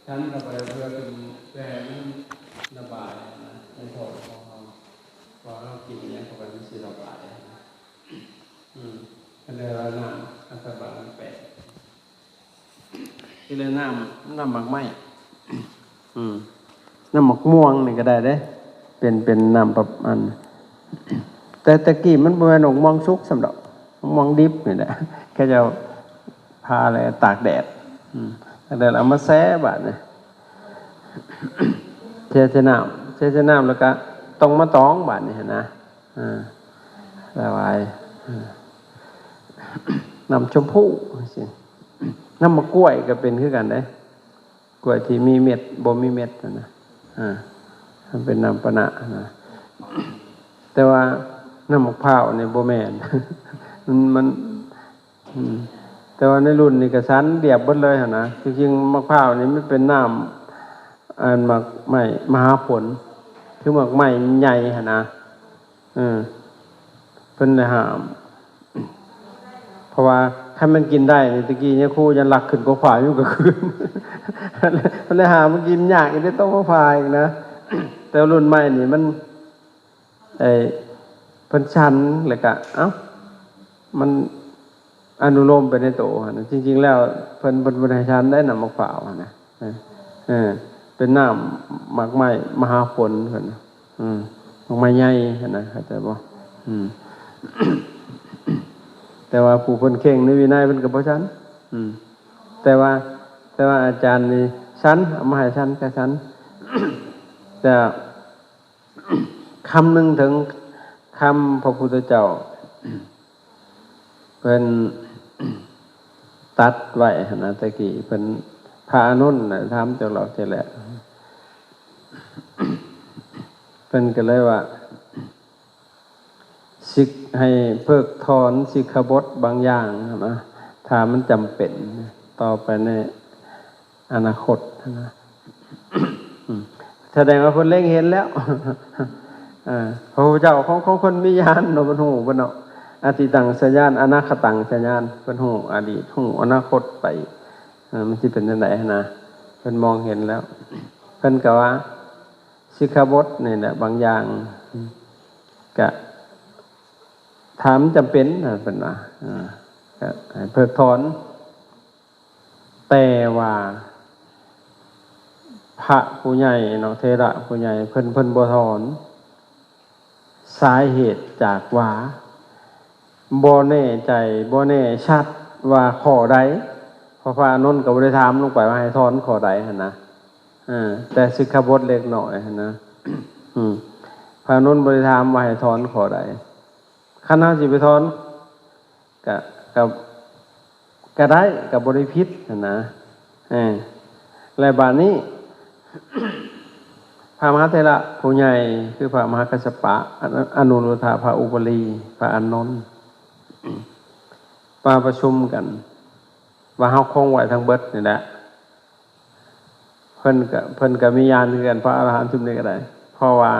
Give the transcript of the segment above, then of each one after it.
ฉันเข้าไปเพื่อเป็น เพื่อให้มันระบายนะ ในท้องของเรา พอเรากินเนี่ยเข้าไปมันสิระบายนะ อืม อันนี้ว่าน้ำอัสบะมันแปลก ที่เรียกน้ำ น้ำหมากไม้ อืม น้ำหมากม่วงนี่ก็ได้เด้ เป็น เป็นน้ำประ อัน แต่ แต่กี้มันบ่แม่นหมากม่วงสุกซ้ำดอก หมากม่วงดิบนี่แหละ เขาเจ้าพาแล้วตากแดด อืม ตากแดดเอามาแช่บาดนี่ แช่ แช่น้ำ แช่ แช่น้ำแล้วก็ต้องมาตองบาดนี่หั้นนะ อ่า ละลาย อ่า น้ำชมพูจั่งซี้ น้ำหมากกล้วยก็เป็นคือกันเด้ กล้วยที่มีเม็ด บ่มีเม็ดหั้นนะ อ่า มันเป็นน้ำปะนะนะ แต่ว่าน้ำมะพร้าวนี่บ่แม่น มัน มัน อืม แต่ว่าในรุ่นนี้ก็ฉันเรียบเบิดเลยหั้นนะ จริงๆ มะพร้าวนี่มันเป็นน้ำ อันหมากไม้มหาผล คือหมากไม้ใหญ่หั้นนะ เออ เพิ่นได้ห้าม เพราะว่าคันมันกินได้นี่ ตะกี้เนี่ยครูยันลักขึ้นกกฟ้าอยู่กลางคืน เพิ่นได้ห้ามมันกินยากอีก ได้ต้องมาผ่าอีกนะ แต่รุ่นใหม่นี่มัน ไอ้ เพิ่นฉันแล้วก็ เอ้า มันอนุโลมไปในโตหั้นนะ จริงๆ แล้วเพิ่น เพิ่นบ่ได้ฉันได้น้ำมะพร้าวหั้นนะ เออ เออ เป็นน้ำหมากไม้มหาผลเพิ่นนะ อืม หมากไม้ใหญ่หั้นนะ เข้าใจบ่ อืม แต่ว่าผู้เพิ่นเคร่งในวินัยเพิ่นก็บ่ฉัน อืม แต่ว่า แต่ว่าอาจารย์นี่ฉัน เอามาให้ฉันก็ฉัน แต่ คำนึงถึงคำพระพุทธเจ้า เพิ่นตัดไว้หั้นนะ แต่กี้เพิ่น พระอานนท์น่ะถามจักรอบจักแล เพิ่นก็เลยว่า สิก- ให้เพิกถอนสิกขาบทบางอย่างหั้นนะ ถ้ามันจำเป็นต่อไปใน อนาคตนะ อืม แสดงว่าเพิ่นเล็งเห็นแล้ว อ่า พระพุทธเจ้าของ ของเพิ่นมีญาณเนาะ เพิ่นฮู้เบิดเนาะ อติตังชญาณ อนาคตังชญาณ เพิ่นฮู้อดีต ฮู้อนาคตไป เออ มันสิเป็นจั่งใดหั้นนะ เพิ่นมองเห็นแล้ว เพิ่นก็ว่า สิกขาบทนี่แหละ บางอย่าง อืม ก็ ถ้ามันจำเป็นนะ เพิ่นว่า อ่า ก็ให้เพิกถอน แต่ว่าพระผู้ใหญ่เนาะ เถระผู้ใหญ่ เพิ่น เพิ่นบ่ถอน สาเหตุจากว่าบ่แน่ใจ บ่แน่ชัดว่าข้อใด เพราะพระอานนท์ก็บ่ได้ถามลงไปว่าให้ถอนข้อใดหั้นนะ เออ แต่สิกขาบทเล็กน้อยหั้นนะ อืม พระอานนท์บ่ได้ถามว่าให้ถอนข้อใด คันเฮาสิไปถอน ก็ ก็ ก็ได้ ก็บ่ได้ผิดหั้นนะ เออ และบาดนี้ พระมหาเถระผู้ใหญ่ คือพระมหากัสสปะ อนุ อนุรุทธะ พระอุบลี พระอานนท์ มาประชุมกัน ว่าเฮาคงไว้ทั้งเบิดนี่แหละ เพิ่นก็ เพิ่นก็มีญาณคือกัน พระอรหันต์ซุมนี้ก็ได้ เพราะว่า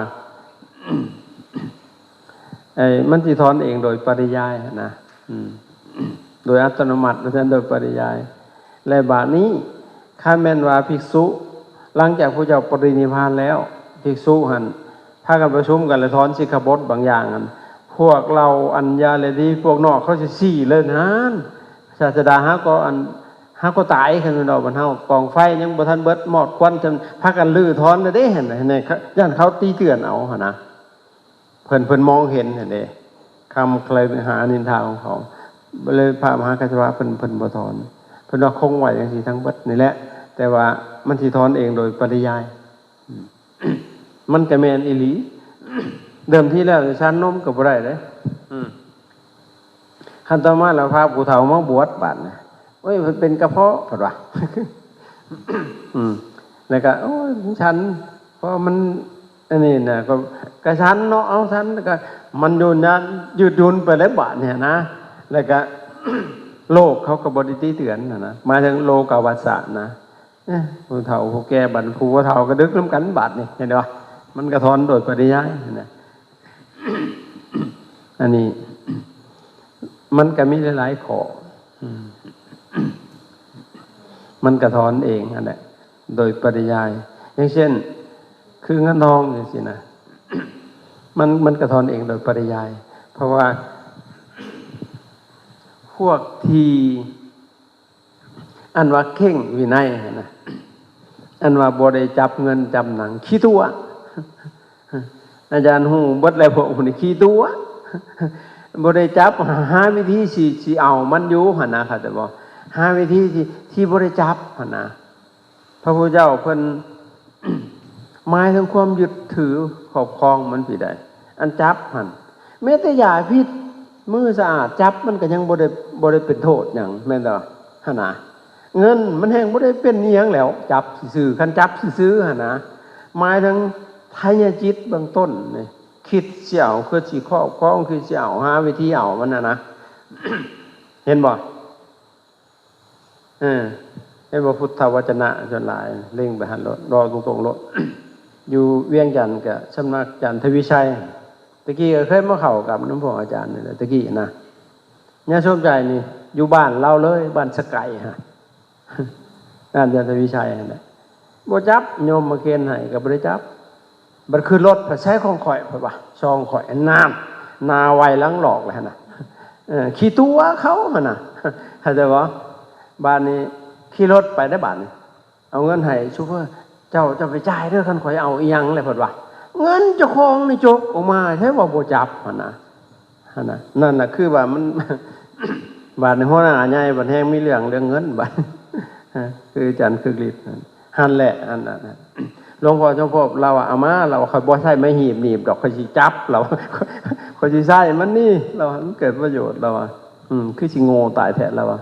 ไอ้ มันสิถอนเองโดยปริยายหั้นนะ อืม โดยอัตโนมัติ ว่าซั่น โดยปริยาย และบาดนี้ คันแม่นว่าภิกษุ หลังจากพระเจ้าปรินิพพานแล้ว ภิกษุหั่น พากันประชุมกัน และถอนสิกขาบทบางอย่างหั่น พวกเหล่าอัญญาเวดี พวกนอกเขาสิซี้เลย หั้น ศาสดาหาก็อัน หาก็ตาย คันแม่นดอก บรรเฮากองไฟยังบ่ทันเบิด มอดควันจนพากันรื้อถอนแล้วเด้ หั้น หั้น ย่านเขาติเตือนเอาหั้นนะ เพิ่น เพิ่นมองเห็นหั้นเด้ คำเคลหานินทาของเขา เลยพระมหากัสสปะเพิ่น เพิ่นบ่ถอน เพิ่นว่าคงไว้จังซี่ทั้งเบิดนี่แหละ แต่ว่ามันสิถอนเองโดยปริยาย มันก็แม่นอีหลี เดิมทีแล้วฉันนมก็บ่ได้เด้ อืม คันต่อมาแล้วพาผู้เฒ่ามาบวชบาดนี้ โอ้ย มันเป็นกระเพาะ เพิ่นว่า อืม แล้วก็ โอ้ย ฉัน เพราะมัน อันนี้นะ ก็ ก็ฉันเนาะ เอาฉัน แล้วก็มันยืนยาน ยืดหยุ่นไปเลยบาดนี้นะ แล้วก็ โลกเขาก็บ่ได้ติเตือนหั้นนะ หมายถึงโลกาวัสสะนะ เอ๊ะ ผู้เฒ่าผู้แก่บัดผู้บ่เฒ่าก็ดึกนำกันบาดนี้ เห็นบ่ มันก็ถอนโดยปริยายหั้นนะ อันนี้ มันก็มีหลายๆข้อ อืม มันก็ถอนเองหั้นแหละ ໂດຍປະລິຍາຍ. ຢ່າງເຊັ່ນ ຄືເງິນທອງຈັ່ງຊີ້ນະ ມັນ ມັນກະຖອນເອງໂດຍປະລິຍາຍ ເພາະວ່າພວກທີ່ ອັນວ່າເຄັ່ງວິໄນຫັ້ນນະ ອັນວ່າບໍ່ໄດ້ຈັບເງິນຈັບຫຍັງ ຂີ້ຕົວະ. ອາຈານຮູ້ເບິດແລ້ວ ພວກຜູ້ນີ້ຂີ້ຕົວະ ບໍ່ໄດ້ຈັບ ຫາ ຫາວິທີຊິ ຊິເອົາມັນຢູ່ຫັ້ນນະ ເຂົ້າໃຈບໍ່? ຫາວິທີທີ່ ທີ່ບໍ່ໄດ້ຈັບຫັ້ນນະ. ພະພຸດທະເຈົ້າເພິ່ນ ໝາຍເຖິງຄວາມຍຶດຖືຄອບຄອງມັນພີ້ໃດ໋ ອັນຈັບຫັ້ນ ແມ້ແຕ່ຢາພິດ ມືສະອາດ ຈັບມັນກໍຍັງບໍ່ໄດ້ ບໍ່ໄດ້ເປັນໂທດຫຍັງ ແມ່ນບໍ່? ຫັ້ນນະ ເງິນມັນແຮ່ງບໍ່ໄດ້ເປັນອີ່ຫຍັງແລ້ວ ຈັບຊື່ໆ ຄັນຈັບຊື່ໆ ຫັ້ນນະ ໝາຍເຖິງໄທຍະຈິດເບື້ອງຕົ້ນນີ້ ຄິດຊິເອົາ ຄິດຊິຄອບຄອງ ຄິດຊິເອົາ ຫາວິທີເອົາມັນຫັ້ນນະ ເຫັນບໍ່? ເອີ ເຫັນບໍ່? ພຸດທະວະຈະນະສ່ວນຫຼາຍເລັງໄປຫັ້ນໂລດ ເວົ້າຕົງໆໂລດ. ຢູ່ວຽງຈັນກະສຳນັກອາຈານທະວີໄຊ ແຕ່ກີ້ກໍເຄີຍມາເຂົ້າກັບນຳພວກອາຈານນີ້ແຫຼະ ແຕ່ກີ້ນະ. ຍາສົມໃຈນີ້ຢູ່ບ້ານລາວເລີຍ ບ້ານສະໄກຫັ້ນ ອາຈານທະວີໄຊຫັ້ນແຫຼະ ບໍ່ຈັບ ໂຍມມາເຄນໃຫ້ກໍບໍ່ໄດ້ຈັບ. ບັດຂຶ້ນລົດ ໃສ່ຂອງຂ້ອຍ ເພິ່ນວ່າ ຊອງຂ້ອຍ ນັ້ນ ໜ້າໄວຫຼັງຫຼອກແລ້ວຫັ້ນນະ ເອີ ຂີ້ຕົວະເຂົາຫັ້ນນະ ເຂົ້າໃຈບໍ່? ບາດນີ້ຂີ່ລົດໄປໄດ້ບາດນີ້ ເອົາເງິນໃຫ້ໂຊເຟີ ເຈົ້າ ເຈົ້າໄປຈ່າຍເດີ ຄັນຂ້ອຍເອົາອີ່ຫຍັງແລ້ວ ເພິ່ນວ່າ ເງິນເຈົ້າຂອງນີ້ຈົກອອກມາ ໃຜວ່າບໍ່ຈັບຫັ້ນນະ ຫັ້ນນະ ນັ້ນນະ ຄືວ່າມັນ ບາດນີ້ຫົວໜ້າໃຫຍ່ບັດແຮງມີເລື່ອງ ເລື່ອງເງິນບາດ ຄືອາຈານຄຶກລິດ ຫັ້ນແຫຼະ ອັນນັ້ນນະ ຫຼວງພໍ່ສົມພບລາວວ່າ ເອົາມາ ລາວວ່າ ຂ້ອຍບໍ່ໃຊ້ໄມ້ຮີບໜີບດອກ ຂ້ອຍຊິຈັບ ລາວວ່າ ຂ້ອຍຊິໃຊ້ມັນນີ້ ລາວວ່າ ມັນເກີດປະໂຫຍດ ລາວວ່າ ອືມ ຄືຊິໂງ່ຕາຍແທ້ ລາວວ່າ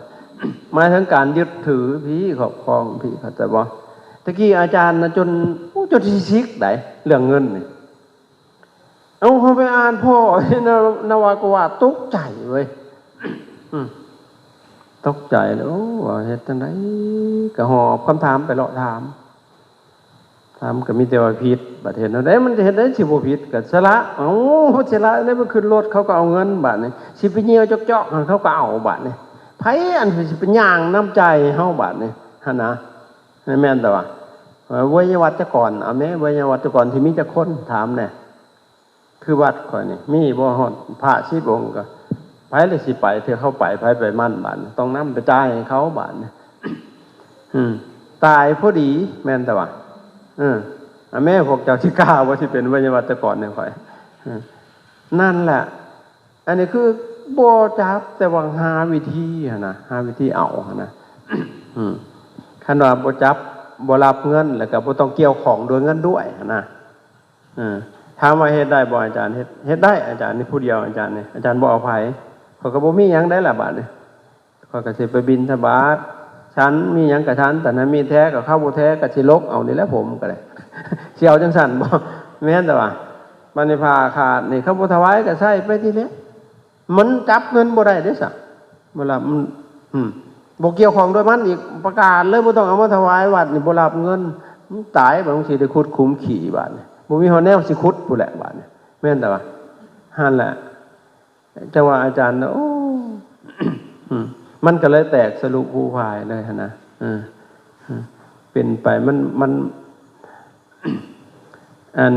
ໝາຍເຖິງການຍຶດຖືພີ້ ຄອບຄອງພີ້ ເຂົ້າໃຈບໍ່? ແຕ່ກີ້ອາຈານນະ ຈົນ ໂອ້ ຈົນຊິຊິກໄດ໋ ເລື່ອງເງິນນີ້. ເອົາ ເຮົາໄປອ່ານພໍ້ ນະ ນະວາກະວາດ ຕົກໃຈເວີຍ ອືມ ຕົກໃຈເລີຍ ໂອ້ ວ່າເຮັດຈັ່ງໃດ ກະຫອບຄຳຖາມໄປເລາະຖາມ ຖາມກະມີແຕ່ວ່າຜິດ ບັດເຮັດແນວໃດ ມັນຈະເຮັດໄດ້ຊິບໍ່ຜິດ ກະສະລະ ເອົາ ສະລະໄດ້ ໄປຂຶ້ນລົດ ເຂົາກະເອົາເງິນ ບາດນີ້ ຊິໄປຍ່ຽວຈອກໆ ເຂົາກະເອົາ ບາດນີ້ ໃຜອັນຊິໄປຍ່າງນຳໃຈເຮົາ ບາດນີ້ ຫັ້ນນະ. ແມ່ນແຕ່ວ່າ ເອີ ໄວຍະວັດຈະກອນ ເອົາແມ້ ໄວຍະວັດຈະກອນທີ່ມີຈັກຄົນ ຖາມແດ່ ຄືວັດຂ້ອຍນີ້ ມີບໍ່ຮອດພະສິບອົງ ກະໃຜລະຊິໄປ ເທື່ອເຂົາໄປ ໃຜໄປມັນ ບາດນີ້ ຕ້ອງນຳໄປຈ່າຍໃຫ້ເຂົາ ບາດນີ້ ອືມ ຕາຍພໍດີ ແມ່ນແຕ່ວ່າ ເອີ ເອົາແມ້ ພວກເຈົ້າຊິກ້າບໍ່ ຊິເປັນໄວຍະວັດຈະກອນໃຫ້ຂ້ອຍ ເອີ ນັ້ນແຫຼະ. ອັນນີ້ຄືບໍ່ຈັບ ແຕ່ວ່າຫາວິທີຫັ້ນນະ ຫາວິທີເອົາຫັ້ນນະ ອືມ ຄັນວ່າບໍ່ຈັບ ບໍ່ຮັບເງິນ ແລ້ວກໍບໍ່ຕ້ອງກ່ຽວຂ້ອງດ້ວຍເງິນດ້ວຍຫັ້ນນະ ເອີ ຖາມວ່າເຮັດໄດ້ບໍ່ອາຈານ? ເຮັດ ເຮັດໄດ້ອາຈານນີ້ ຜູ້ດຽວອາຈານນີ້ ອາຈານບໍ່ເອົາໃຜ ຂ້ອຍກໍບໍ່ມີຫຍັງໄດ໋ລະບາດນີ້ ຂ້ອຍກໍຊິໄປບິນທະບາດ ສັນ ມີຫຍັງກໍສັນ ຕານະມີແທ້ກໍເຂົ້າ ບໍ່ແທ້ກໍຊິຫຼົກເອົານີ້ແຫຼະ ຜົມກໍໄດ້ ຊິເອົາຈັ່ງຊັ້ນບໍ່? ແມ່ນແຕ່ວ່າ ບັດນີ້ຜ້າຂາດນີ້ ເຂົາບໍ່ຖວາຍກໍໃຊ້ໄປນີ້ແຫຼະ ມັນຈັບເງິນບໍ່ໄດ້ເດ້ຊະ ບໍ່ຮັບ ອືມ ບໍ່ກ່ຽວຂ້ອງດ້ວຍມັນອີກ ປະກາດເລີຍ ບໍ່ຕ້ອງເອົາມາຖວາຍວັດນີ້ ບໍ່ຮັບເງິນ ມັນຕາຍ ບາງທີໄດ້ຂຸດຂຸມຂີ້ບາດນີ້ ບໍ່ມີຮອດແນວຊິຂຸດພຸ້ນແຫຼະບາດນີ້ ແມ່ນແຕ່ວ່າ ຫັ້ນແຫຼະ ຈັ່ງວ່າອາຈານນະ ໂອ້ ອືມ ມັນກໍເລີຍແຕກສະລຸພູພາຍເລີຍຫັ້ນນະ ເອີ ເປັນໄປ ມັນ ມັນ ອັນ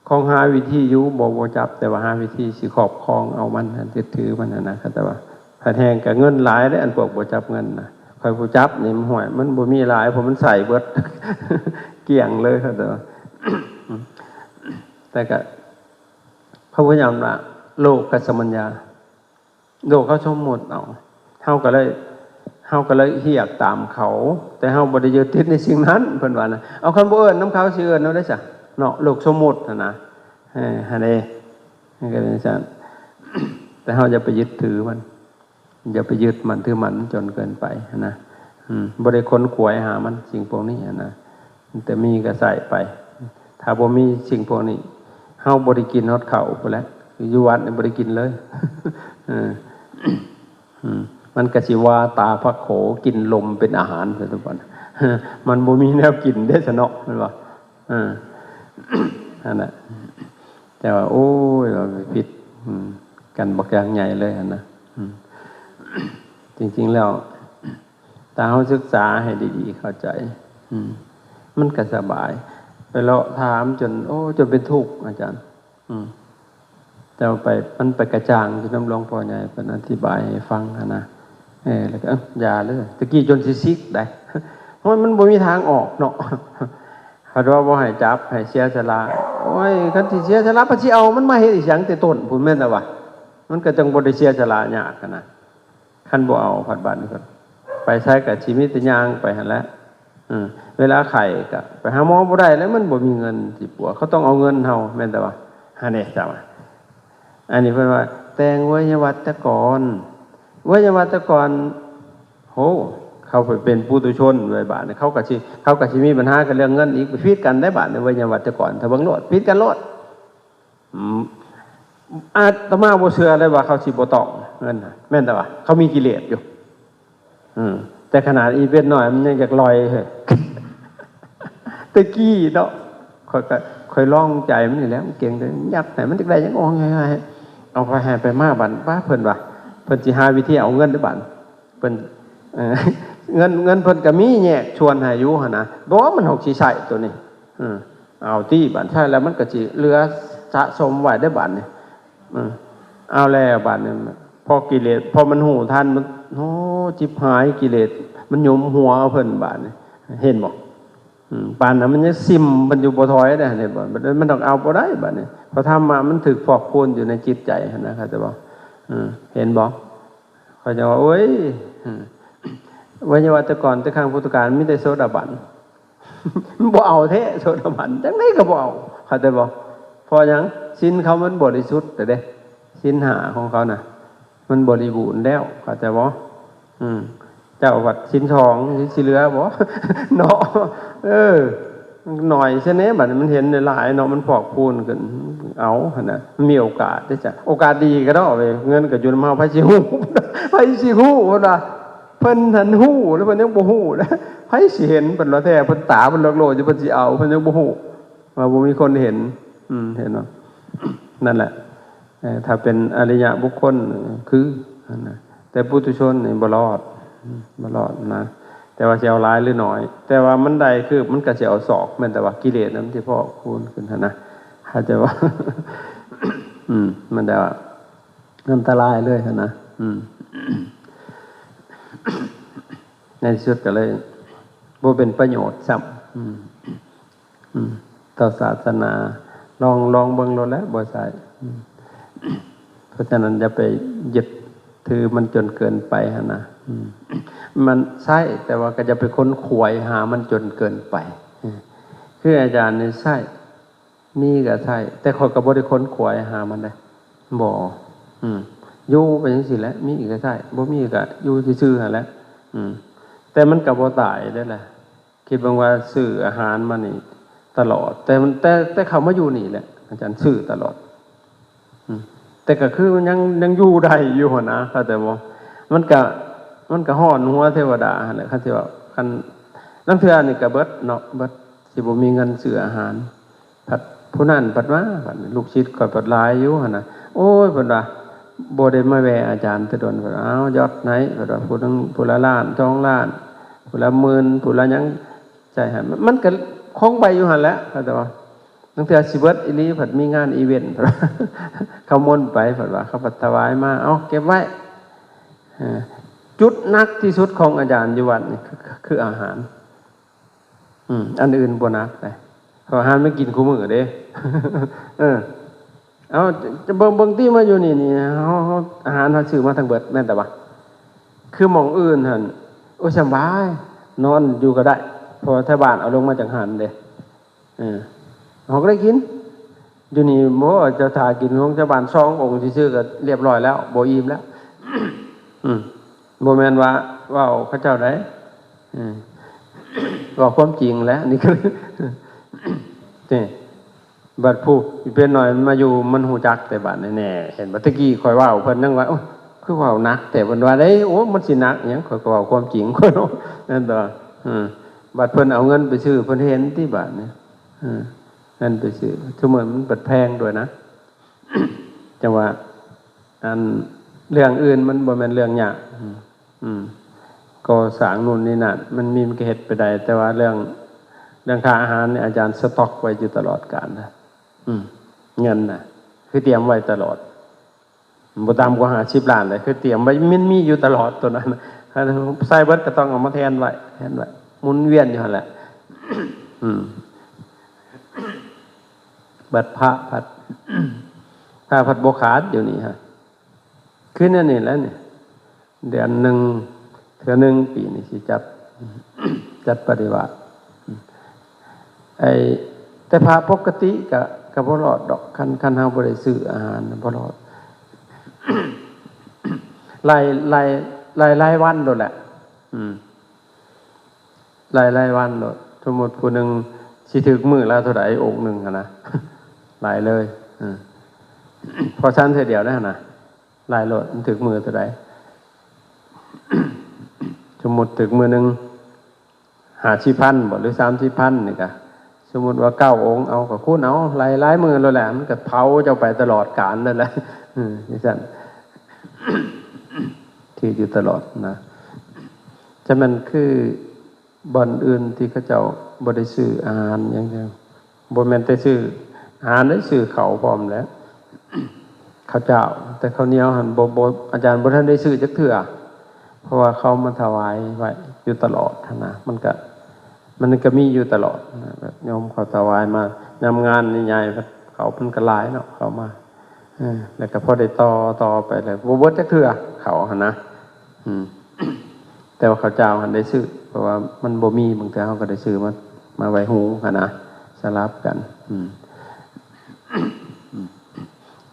ຂອງຫາວິທີຢູ່ ບໍ່ ບໍ່ຈັບ ແຕ່ວ່າຫາວິທີຊິຄອບຄອງເອົາມັນ ຍຶດຖືມັນຫັ້ນນະ ແຕ່ວ່າ ພັດແຮ່ງກະເງິນຫຼາຍເດ້ ອັນພວກບໍ່ຈັບເງິນນະ ຂ້ອຍຜູ້ຈັບນີ້ ຫ້ວຍ ມັນບໍ່ມີຫຼາຍ ເພາະມັນໃຊ້ເບິດ ກ້ຽງເລີຍ ແຕ່ວ່າ ແຕ່ກະ ພະພຸດທະເຈົ້າວ່າ ໂລກະສະມັນຍາ ໂລກເຂົາສົມມຸດເອົາ ເຮົາກໍເລີຍ ເຮົາກໍເລີຍຮຽກຕາມເຂົາ ແຕ່ເຮົາບໍ່ໄດ້ຍຶດຕິດໃນສິ່ງນັ້ນ ເພິ່ນວ່ານະ ເອົາ ຄັນບໍ່ເອີ້ນນຳເຂົາ ຊິເອີ້ນແນວໃດຊະເນາະ ໂລກສົມມຸດຫັ້ນນະ ເອີ ຫັ້ນເດ້ ມັນກໍເປັນຈັ່ງຊັ້ນ ແຕ່ເຮົາຢ່າໄປຍຶດຖືມັນ ຢ່າໄປຍຶດໝັ້ນຖືໝັ້ນຈົນເກີນໄປຫັ້ນນະ ອືມ ບໍ່ໄດ້ຂົນຂວາຍຫາມັນ ສິ່ງພວກນີ້ຫັ້ນນະ ແຕ່ມີກໍໃຊ້ໄປ ຖ້າບໍ່ມີສິ່ງພວກນີ້ ເຮົາບໍ່ໄດ້ກິນຮອດເຂົ້າພຸ້ນແຫຼະ ຢູ່ວັດນີ້ບໍ່ໄດ້ກິນເລີຍ ເອີ ອືມ ມັນກໍຊິວ່າຕາພະໂຂ ກິນລົມເປັນອາຫານ ຊະທຸກຄົນ ມັນບໍ່ມີແນວກິນເດ້ຊະເນາະ ແມ່ນບໍ່? ເອີ ຫັ້ນນະ ແຕ່ວ່າ ໂອ້ຍ ວ່າໄປຜິດ ອືມ ກັນບັກຢ່າງໃຫຍ່ເລີຍຫັ້ນນະ ອືມ ຈິງໆແລ້ວ ຖ້າເຮົາສຶກສາໃຫ້ດີໆ ເຂົ້າໃຈ ອືມ ມັນກໍສະບາຍ ໄປເລາະຖາມຈົນ ໂອ້ ຈົນເປັນທຸກ ອາຈານ. ອືມ ແຕ່ວ່າໄປ ມັນໄປກະຈ່າງຢູ່ນຳຫຼວງພໍ່ໃຫຍ່ ເພິ່ນອະທິບາຍໃຫ້ຟັງຫັ້ນນະ. ເອີ ແລ້ວກໍ ເອີ ຢ່າເລີຍ ຕະກີ້ຈົນຊິຊິກໄດ໋ ໂອ້ຍ ມັນບໍ່ມີທາງອອກເນາະ. ເພິ່ນວ່າບໍ່ໃຫ້ຈັບ ໃຫ້ເສຍສະຫຼະ. ໂອ້ຍ ຄັນຊິເສຍສະຫຼະ ປະຊິເອົາມັນມາເຮັດອີຫຍັງແຕ່ຕົ້ນພຸ້ນ ແມ່ນລະວະ? ມັນກໍຈັ່ງບໍ່ໄດ້ເສຍສະຫຼະຍາກຫັ້ນນະ. ຄັນບໍ່ເອົາ ພັດບາດນີ້ ໄປໃສກໍຊິມີແຕ່ຍ່າງໄປຫັ້ນແຫຼະ. ເອີ ເວລາໄຂ້ກໍໄປຫາໝໍບໍ່ໄດ້ແລ້ວ ມັນບໍ່ມີເງິນຊິປົວ ເຂົາຕ້ອງເອົາເງິນເຮົາ ແມ່ນແຕ່ວ່າ ຫັ້ນເດ້ ຈຳວ່າ ອັນນີ້ເພິ່ນວ່າແຕ່ງໄວຍະວັດຕະກອນ ໄວຍະວັດຕະກອນ ໂຫ ເຂົາໄປເປັນປຸຖຸຊົນໄວ້ ບາດນີ້ເຂົາກໍຊິ ເຂົາກໍຊິມີບັນຫາກັນເລື່ອງເງິນອີກ ໄປຜິດກັນໄດ້ ບາດນີ້ ໄວຍະວັດຕະກອນ ຖ້າເບິ່ງໂລດ ຜິດກັນໂລດ. ອືມ ອາດຕະມາບໍ່ເຊື່ອເລີຍວ່າເຂົາຊິບໍ່ຕ້ອງເງິນນະ ແມ່ນແຕ່ວ່າເຂົາມີກິເລດຢູ່. ອືມ ແຕ່ຂະໜາດອີເວັນນ້ອຍມັນຍັງຢາກລ່ອຍເຮີ້ຍ ແຕ່ກີ້ເນາະ ຂ້ອຍກໍ ຂ້ອຍລອງໃຈມັນນີ້ແຫຼະ ມັນເກັ່ງເດ້ ຍັດໃຫ້ມັນຢາກໄດ້ຫຍັງ ໂອ້ຍ ເອົາໄປໃຫ້ໄປມາ ບັດ ປ້າ ເພິ່ນວ່າ ເພິ່ນຊິຫາວິທີເອົາເງິນເດ້ ບັດ ເພິ່ນ ເອີ ເງິນ ເງິນເພິ່ນກໍມີແຍກສ່ວນໃຫ້ຢູ່ຫັ້ນນະ ບໍ່ ມັນຫົກຊິໃຊ້ໂຕນີ້. ເອີ ເອົາຕິ ບັດໃຊ້ແລ້ວມັນກໍຊິເຫຼືອສະສົມໄວ້ເດ້ ບັດນີ້. ເອີ ເອົາແລ້ວ ບັດນີ້ ພໍກິເລດ ພໍມັນຮູ້ທັນ ມັນ ໂອ້ ຈິບຫາຍ ກິເລດມັນຫຍຸມຫົວເພິ່ນ ບັດນີ້ ເຫັນບໍ່? ອືມ ປານນັ້ນມັນຍັງຊິມເພິ່ນຢູ່ ບໍ່ຖອຍເດ້ ເຫັນບໍ່? ມັນຕ້ອງເອົາບໍ່ໄດ້ ບັດນີ້ ເພາະທຳມະມັນຖືກພອກພູນຢູ່ໃນຈິດໃຈຫັ້ນນະ ເຂົ້າໃຈບໍ່? ເອີ ເຫັນບໍ່? ເຂົາຈະວ່າ ໂອ້ຍ ອືມ ໄວຍະວັດຕະກອນແຕ່ຄັ້ງພຸດທະການມີແຕ່ໂສດາບັນ ມັນບໍ່ເອົາແທ້ ໂສດາບັນ ຈັ່ງໃດກໍບໍ່ເອົາ ເຂົ້າໃຈບໍ່? ເພາະຫຍັງ? ສິນເຂົາມັນບໍລິສຸດແລ້ວເດ້ ສິນຫ້າຂອງເຂົານະ ມັນບໍລິບູນແລ້ວ ເຂົ້າໃຈບໍ່? ອືມ ເຈົ້າວັດສິນສອງ ສິນສີ່ເຫຼືອບໍ່? ເນາະ ເອີ ໜ້ອຍຊະແດ່ ບັດນີ້ມັນເຫັນຫຼາຍໆເນາະ ມັນພອກພູນຂຶ້ນ ເອົາຫັ້ນນະ ມັນມີໂອກາດເດ້ ໂອກາດດີກໍເນາະ ເງິນກໍຢູ່ນຳເຮົາ ໃຜຊິຮູ້ ໃຜຊິຮູ້ ເພິ່ນວ່າ ເພິ່ນຫັ້ນຮູ້ ແລ້ວເພິ່ນຍັງບໍ່ຮູ້ນະ ໃຜຊິເຫັນ ເພິ່ນວ່າແທ້ ເພິ່ນຕາເພິ່ນໂລກໆຢູ່ ເພິ່ນຊິເອົາ ເພິ່ນຍັງບໍ່ຮູ້ ວ່າບໍ່ມີຄົນເຫັນ ອືມ ເຫັນບໍ່? ນັ້ນແຫຼະ ເອີ ຖ້າເປັນອະລິຍະບຸກຄົນຄືຫັ້ນນະ ແຕ່ປຸຖຸຊົນນີ້ບໍ່ລອດ ອືມ ບໍ່ລອດນະ ແຕ່ວ່າຊິເອົາຫຼາຍຫຼືໜ້ອຍ ແຕ່ວ່າມັນໄດ້ຄື ມັນກໍຊິເອົາສອກ ແມ່ນແຕ່ວ່າກິເລດນະ ມັນຊິພອກພູນຂຶ້ນຫັ້ນນະ ເຂົ້າໃຈບໍ່? ອືມ ມັນແຕ່ວ່າອັນຕະລາຍເລີຍຫັ້ນນະ ອືມ ໃນທີ່ສຸດກໍເລີຍບໍ່ເປັນປະໂຫຍດຊ້ຳ ອືມ ອືມ ຕໍ່ສາສະໜາ ລອງ ລອງເບິ່ງໂລດແຫຼະ ບໍ່ໃຊ້ ອືມ ເພາະສະນັ້ນຢ່າໄປຍຶດຖືມັນຈົນເກີນໄປຫັ້ນນະ ອືມ ມັນໃຊ້ ແຕ່ວ່າກໍຢ່າໄປຂົນຂວາຍຫາມັນຈົນເກີນໄປ ອືມ ຄືອາຈານນີ້ໃຊ້ ມີກໍໃຊ້ ແຕ່ຂ້ອຍກໍບໍ່ໄດ້ຂົນຂວາຍຫາມັນເດ້ ບໍ່ ອືມ ຢູ່ໄປຈັ່ງຊີ້ແຫຼະ ມີກໍໃຊ້ ບໍ່ມີກໍຢູ່ຊື່ໆຫັ້ນແຫຼະ ອືມ ແຕ່ມັນກໍບໍ່ຕາຍເດ້ລະ ຄິດເບິ່ງວ່າຊື້ອາຫານມານີ້ຕະຫຼອດ ແຕ່ມັນ ແຕ່ ແຕ່ເຂົ້າມາຢູ່ນີ້ແຫຼະ ອາຈານຊື້ຕະຫຼອດ ອືມ ແຕ່ກໍຄືມັນຍັງ ຍັງຢູ່ໄດ້ຢູ່ຫັ້ນນະ ເຂົ້າໃຈບໍ່? ມັນກະ ມັນກະຮ້ອນຫົວເທວະດາຫັ້ນແຫຼະ ຄັນຊິເວົ້າ ຄັນ ລາງເທື່ອນີ້ກະເບິດເນາະ ເບິດ ຊິບໍ່ມີເງິນຊື້ອາຫານ ພັດຜູ້ນັ້ນພັດມາ ບັດນີ້ລູກສິດຂ້ອຍພັດຫຼາຍຢູ່ຫັ້ນນະ ໂອ້ຍ ເພິ່ນວ່າ ບໍ່ໄດ້ມາແວ່ອາຈານແຕ່ດົນ ເພິ່ນວ່າ ເອົາ ຢອດໃຫ້ ເພິ່ນວ່າ ຜູ້ໜຶ່ງ ຜູ້ລະລ້ານ ສອງລ້ານ ຜູ້ລະໝື່ນ ຜູ້ລະຫຍັງ ໃສ່ໃຫ້ ມັນກໍຄົງໄວ້ຢູ່ຫັ້ນແຫຼະ ເຂົາຈະວ່າ ລາງເທື່ອຊິເບິດອີ່ຫຼີ ພັດມີງານອີເວັນ ເຂົາມົນໄປ ເພິ່ນວ່າ ເຂົາພັດຖວາຍມາ ເອົາເກັບໄວ້ ເອີ ຈຸດໜັກທີ່ສຸດຂອງອາຈານຢູ່ວັດນີ້ ຄື ຄືອາຫານ ອືມ ອັນອື່ນບໍ່ໜັກເດ້ ເພາະອາຫານມັນກິນຄູ່ມື້ເດ້ ເອີ ເອົາ ຈະເບິ່ງ ເບິ່ງຕິ ມາຢູ່ນີ້ນີ້ ເຮົາ ເຮົາ ອາຫານເຮົາຊື້ມາທັງເບິດ ແມ່ນແຕ່ວ່າ ຄືໝ່ອງອື່ນຫັ້ນ ໂອ້ຍ ສະບາຍ ນອນຢູ່ກໍໄດ້ ເພາະວ່າແຖວບ້ານເອົາລົງມາຈາກຫັ້ນເດ້ ເອີ ເຮົາກໍໄດ້ກິນ ຢູ່ນີ້ບໍ່ ເຈົ້າຖ້າກິນຂອງຊາວບ້ານສອງອົງຊື່ໆ ກໍລຽບຮ້ອຍແລ້ວ ບໍ່ອີ່ມແລ້ວ ອືມ ບໍ່ແມ່ນວ່າເວົ້າເຂົາເຈົ້າໃດ ເອີ ເວົ້າຄວາມຈິງແຫຼະ ນີ້ຄື ນີ້ ບັດຜູ້ອີເປັນນ້ອຍມັນມາຢູ່ ມັນຮູ້ຈັກແຕ່ບາດນີ້ແນ່ ເຫັນບໍ່? ແຕ່ກີ້ຂ້ອຍເວົ້າ ເພິ່ນຍັງວ່າ ໂອ້ຍ ຄືເວົ້າໜັກແຕ່ ເພິ່ນວ່າເດ້ ໂອ້ ມັນຊິໜັກຫຍັງ ຂ້ອຍກໍເວົ້າຄວາມຈິງ ຂ້ອຍເນາະ ແມ່ນບໍ່? ເອີ ບັດເພິ່ນເອົາເງິນໄປຊື້ ເພິ່ນເຫັນຕິບາດນີ້ ເອີ ເງິນໄປຊື້ ທຸມື້ມັນບັດແພງດ້ວຍນະ ຈັ່ງວ່າ ອັນ ເລື່ອງອື່ນມັນບໍ່ແມ່ນເລື່ອງຍາກ ອືມ ອືມ ກໍ່ສ້າງນູ້ນນີ້ນັ້ນ ມັນມີ ມັນກໍເຮັດໄປໄດ້ ແຕ່ວ່າເລື່ອງ ເລື່ອງຄ່າອາຫານນີ້ ອາຈານສະຕັອກໄວ້ຢູ່ຕະຫຼອດການນະ ອືມ ເງິນນະ ຄືຕຽມໄວ້ຕະຫຼອດ ບໍ່ຕ່ຳກວ່າຫ້າສິບລ້ານເດ້ ຄືຕຽມໄວ້ ມັນມີຢູ່ຕະຫຼອດໂຕນັ້ນ ໃຊ້ເບິດກໍຕ້ອງເອົາມາແທນໄວ້ ແທນໄວ້ ໝູນວຽນຢູ່ຫັ້ນແຫຼະ ອືມ ບັດພະພັດ ພະພັດບໍ່ຂາດຢູ່ນີ້ຮະ ຄືແນວນີ້ແຫຼະນີ້ ເດືອນໜຶ່ງເທື່ອໜຶ່ງ ປີນີ້ຊິຈັດ ຈັດປະລິວາດ ໄອ້ ແຕ່ພະປົກກະຕິກະ ກະບໍ່ລອດດອກ ຄັນ ຄັນເຮົາບໍ່ໄດ້ຊື້ອາຫານນະ ບໍ່ລອດ ໄລ່ ໄລ່ ໄລ່ລາຍວັນໂລດແຫຼະ ອືມ ໄລ່ລາຍວັນໂລດ ສົມມຸດຜູ້ໜຶ່ງຊິຖືກມື້ລະເທົ່າໃດ ອົງໜຶ່ງຫັ້ນນະ ໄລ່ເລີຍ ເອີ ພໍຊັ້ນເທື່ອດຽວນະຫັ້ນນະ ໄລ່ໂລດ ມັນຖືກມື້ເທົ່າໃດ ສົມມຸດຖືກມື້ໜຶ່ງຫ້າສິບພັນບໍ ຫຼືສາມສິບພັນນີ້ກະ ສົມມຸດວ່າເກົ້າອົງ ເອົາ ກໍຄູນເອົາ ໄລ່ລາຍມື້ໂລດແຫຼະ ມັນກໍເຜົາເຈົ້າໄປຕະຫຼອດການໂລດແຫຼະ ເອີ ຈັ່ງຊັ້ນ ຖືກຢູ່ຕະຫຼອດນະ ຈະແມ່ນຄື ບ່ອນອື່ນທີ່ເຂົາເຈົ້າບໍ່ໄດ້ຊື້ອາຫານຫຍັງເດີ ບໍ່ແມ່ນແຕ່ຊື້ອາຫານເດ້ ຊື້ເຂົ້າພ້ອມແຫຼະ ເຂົ້າເຈົ້າ ແຕ່ເຂົ້າໜຽວຫັ້ນບໍ່ ບໍ່ ອາຈານບໍ່ທັນໄດ້ຊື້ຈັກເທື່ອ ເພາະວ່າເຂົາມາຖວາຍໄວ້ຢູ່ຕະຫຼອດຫັ້ນນະ ມັນກະ ມັນກະມີຢູ່ຕະຫຼອດນະ ແບບໂຍມເຂົາຖວາຍມາ ຍາມງານໃຫຍ່ໆ ເຂົາມັນກະຫຼາຍເນາະ ເຂົາມາ ເອີ ແລ້ວກໍພໍໄດ້ຕໍ່ ຕໍ່ໄປ ແລ້ວບໍ່ເບິດຈັກເທື່ອເຂົ້າຫັ້ນນະ ອືມ ແຕ່ວ່າເຂົ້າເຈົ້າຫັ້ນໄດ້ຊື້ ເພາະວ່າມັນບໍ່ມີ ບາງເທື່ອເຮົາກໍໄດ້ຊື້ມາ ມາໄວ້ຫຸງຫັ້ນນະ ສະຫຼັບກັນ ອືມ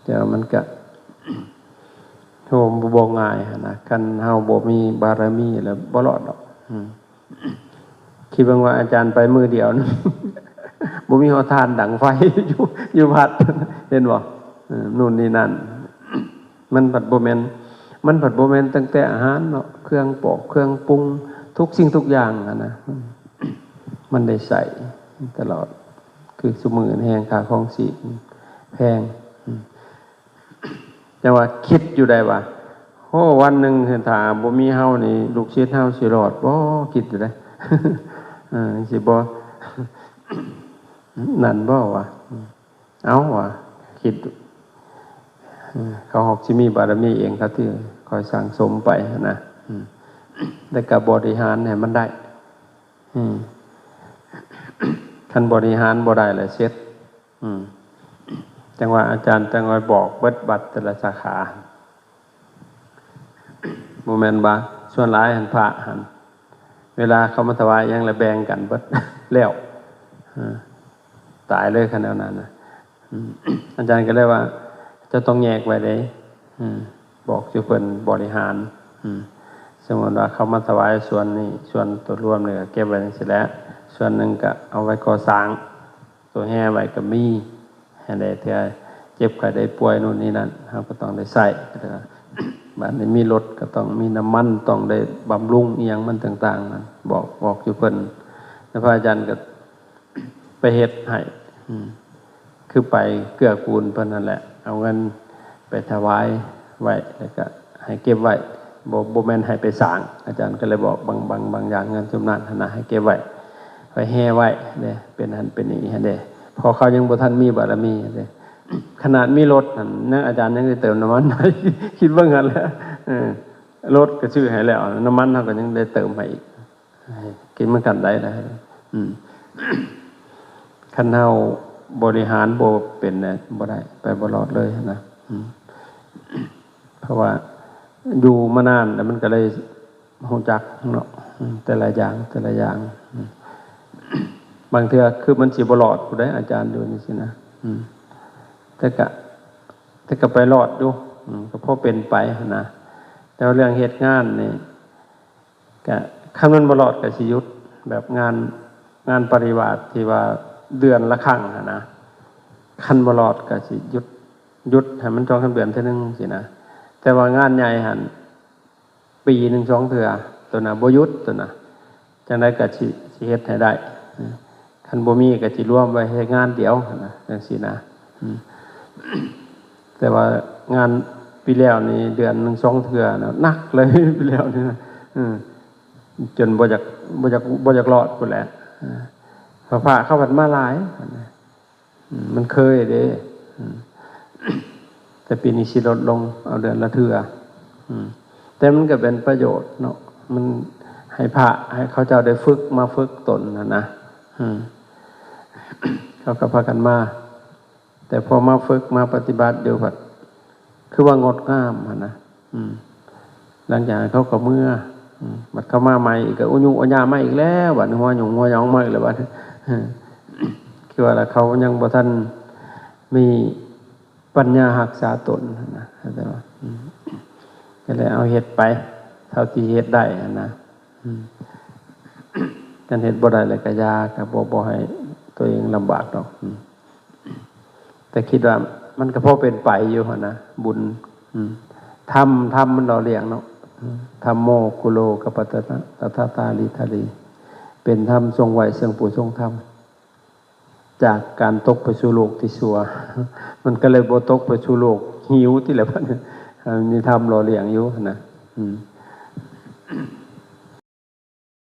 ແຕ່ວ່າມັນກະ ໂຮມ ບໍ່ ບໍ່ງ່າຍຫັ້ນນະ ຄັນເຮົາບໍ່ມີບາລະມີແລ້ວບໍ່ລອດດອກ ອືມ ຄິດເບິ່ງວ່າອາຈານໄປມື້ດຽວນະ ບໍ່ມີຫົວທານດັງໄຟຢູ່ ຢູ່ວັດ ເຫັນບໍ່? ເອີ ນູ້ນນີ້ນັ້ນ ມັນພັດບໍ່ແມ່ນ ມັນພັດບໍ່ແມ່ນຕັ້ງແຕ່ອາຫານເນາະ ເຄື່ອງປອກເຄື່ອງປຸງ ທຸກສິ່ງທຸກຢ່າງຫັ້ນນະ ມັນໄດ້ໃຊ້ຕະຫຼອດ ຄືຊຸມື້ນີ້ແຮງຄ່າຄອງຊີບແພງ ອືມ ຈັ່ງວ່າຄິດຢູ່ໄດ້ວ່າ ໂອ້ ວັນໜຶ່ງຖ້າບໍ່ມີເຮົານີ້ ລູກສິດເຮົາຊິລອດບໍ່? ຄິດຢູ່ເດ້ ເອີ ຊິບໍ່ ນັ້ນບໍ່ວະ ເອົາວະ ຄິດ ເອີ ເຂົາຮອກຊິມີບາລະມີເອງ ເຂົາທີ່ຄອຍສັ່ງສົມໄປຫັ້ນນະ ອືມ ແລ້ວກໍບໍລິຫານໃຫ້ມັນໄດ້ ອືມ ຄັນບໍລິຫານບໍ່ໄດ້ແລ້ວເສັດ ອືມ ຈັ່ງວ່າອາຈານຈັ່ງວ່າບອກເບິດວັດແຕ່ລະສາຂາ ບໍ່ແມ່ນວ່າ ສ່ວນຫຼາຍຫັ້ນພະຫັ້ນ ເວລາເຂົາມາຖວາຍຫຍັງລະແບ່ງກັນເບິດ ແລ້ວ ເອີ ຕາຍເລີຍຄັນແນວນັ້ນນະ ອືມ ອາຈານກໍເລີຍວ່າ ເຈົ້າຕ້ອງແຍກໄວ້ເດ້ ອືມ ບອກສູ່ເພິ່ນບໍລິຫານ ອືມ ສົມມຸດວ່າເຂົາມາຖວາຍສ່ວນນີ້ ສ່ວນໂຕລວມນີ້ກໍເກັບໄວ້ຈັ່ງຊີ້ແຫຼະ ສ່ວນໜຶ່ງກໍເອົາໄວ້ກໍ່ສ້າງ ໂຕແຮ່ໄວ້ກໍມີ ໃຫ້ໄດ້ເທື່ອເຈັບໄຂ້ໄດ້ປ່ວຍໂນ່ນນີ້ນັ້ນ ເຮົາກໍຕ້ອງໄດ້ໃຊ້ ບາດນີ້ມີລົດກໍຕ້ອງມີນ້ຳມັນ ຕ້ອງໄດ້ບຳລຸງອີ່ຫຍັງມັນຕ່າງໆນັ້ນ ບອກ ບອກຢູ່ເພິ່ນ ແລ້ວພະອາຈານກໍໄປເຮັດໃຫ້ ອືມ ຄືໄປເກື້ອກູນເພິ່ນນັ້ນແຫຼະ ເອົາເງິນໄປຖວາຍໄວ້ ແລ້ວກໍໃຫ້ເກັບໄວ້ ບໍ່ ບໍ່ແມ່ນໃຫ້ໄປສ້າງ ອາຈານກໍເລີຍບອກບາງ ບາງ ບາງຢ່າງ ເງິນຊຸມນັ້ນຫັ້ນນະ ໃຫ້ເກັບໄວ້ ໄວ້ແຮ່ໄວ້ເດ້ ເປັນຫັ້ນເປັນນີ້ຫັ້ນເດ້ ເພາະເຂົາຍັງບໍ່ທັນມີບາລະມີເດ້ ຂະໜາດມີລົດຫັ້ນ ຍັງ ອາຈານຍັງໄດ້ເຕີມນ້ຳມັນໃຫ້ ຄິດເບິ່ງຫັ້ນແຫຼະ ເອີ ລົດກໍຊື້ໃຫ້ແລ້ວ ນ້ຳມັນເຮົາກໍຍັງໄດ້ເຕີມໃຫ້ອີກ ໃຫ້ກິນນຳກັນໄດ້ນະ ອືມ ຄັນເຮົາບໍລິຫານບໍ່ເປັນນະ ບໍ່ໄດ້ ໄປບໍ່ລອດເລີຍນະ ອືມ ເພາະວ່າຢູ່ມານານແລ້ວ ມັນກໍເລີຍຮູ້ຈັກເນາະ ອືມ ແຕ່ລະຢ່າງ ແຕ່ລະຢ່າງ ອືມ ບາງເທື່ອຄືມັນຊິບໍ່ລອດພຸ້ນໃດ ອາຈານຢູ່ນີ້ຊີ້ນະ ອືມ ແຕ່ກະ ແຕ່ກະໄປລອດຢູ່ ອືມ ກໍພໍເປັນໄປຫັ້ນນະ ແຕ່ວ່າເລື່ອງເຮັດງານນີ້ ກະ ຄັນມັນບໍ່ລອດກໍຊິຢຸດ ແບບງານ ງານປະລິວາດທີ່ວ່າເດືອນລະຄັ້ງຫັ້ນນະ ຄັນບໍ່ລອດກໍຊິຢຸດ ຢຸດໃຫ້ມັນສອງສາມເດືອນເທື່ອໜຶ່ງຊີ້ນະ ແຕ່ວ່າງານໃຫຍ່ຫັ້ນ ປີໜຶ່ງສອງເທື່ອ ໂຕນະບໍ່ຢຸດ ໂຕນະ ຈັ່ງໃດກໍຊິ ຊິເຮັດໃຫ້ໄດ້ ຄັນບໍ່ມີກໍຊິລວມໄວ້ເຮັດງານດຽວຫັ້ນນະ ຈັ່ງຊີ້ນະ ອືມ ແຕ່ວ່າງານປີແລ້ວນີ້ເດືອນໜຶ່ງສອງເທື່ອນະ ໜັກເລີຍ ປີແລ້ວນີ້ນະ ເອີ ຈົນບໍ່ຢາກ ບໍ່ຢາກ ບໍ່ຢາກລອດພຸ້ນແຫຼະ. ເອີ ພະ ພະເຂົາພັດມາຫຼາຍ ອືມ ມັນເຄີຍເດ້ ອືມ ແຕ່ປີນີ້ຊິລົດລົງ ເອົາເດືອນລະເທື່ອ ອືມ ແຕ່ມັນກໍເປັນປະໂຫຍດເນາະ ມັນໃຫ້ພະ ໃຫ້ເຂົາເຈົ້າໄດ້ຝຶກ ມາຝຶກຕົນຫັ້ນນະ ອືມ ເຂົາກໍພາກັນມາ ແຕ່ພໍມາຝຶກ ມາປະຕິບັດຢູ່ ພັດຄືວ່າງົດງາມຫັ້ນນະ ອືມ ຫຼັງຈາກນັ້ນເຂົາກໍເມືອ ອືມ ບັດເຂົາມາໃໝ່ອີກກໍອຸຍຸອຸຍາມາອີກແລ້ວ ບັດຫົວຫຍຸ້ງຫົວຫຍອງມາອີກແລ້ວ ບັດ ຄືວ່າລະ ເຂົາຍັງບໍ່ທັນມີປັນຍາຮັກສາຕົນຫັ້ນນະ ເຂົ້າໃຈບໍ່? ອືມ ກໍເລີຍເອົາເຮັດໄປເທົ່າທີ່ເຮັດໄດ້ຫັ້ນນະ ອືມ ຄັນເຮັດບໍ່ໄດ້ແລ້ວກໍຢ່າ ກໍບໍ່ ບໍ່ໃຫ້ຕົວເອງລຳບາກດອກ ອືມ ແຕ່ຄິດວ່າມັນກໍພໍເປັນໄປຢູ່ຫັ້ນນະ ບຸນ ອືມ ທຳ ທຳມັນຫຼໍ່ລ້ຽງເນາະ ອືມ ທຳໂມ ຄຸໂລ ກັບປະຕະຕະ ຕະທະຕາລີທາລີ ເປັນທຳຊົງໄຫວ້ເຊິ່ງຜູ້ຊົງທຳ ຈາກການຕົກໄປສູ່ໂລກທີ່ຊົ່ວ ມັນກໍເລີຍບໍ່ຕົກໄປສູ່ໂລກຫິວຕິແຫຼະ ມັນມີທຳຫຼໍ່ລ້ຽງຢູ່ຫັ້ນນະ ອືມ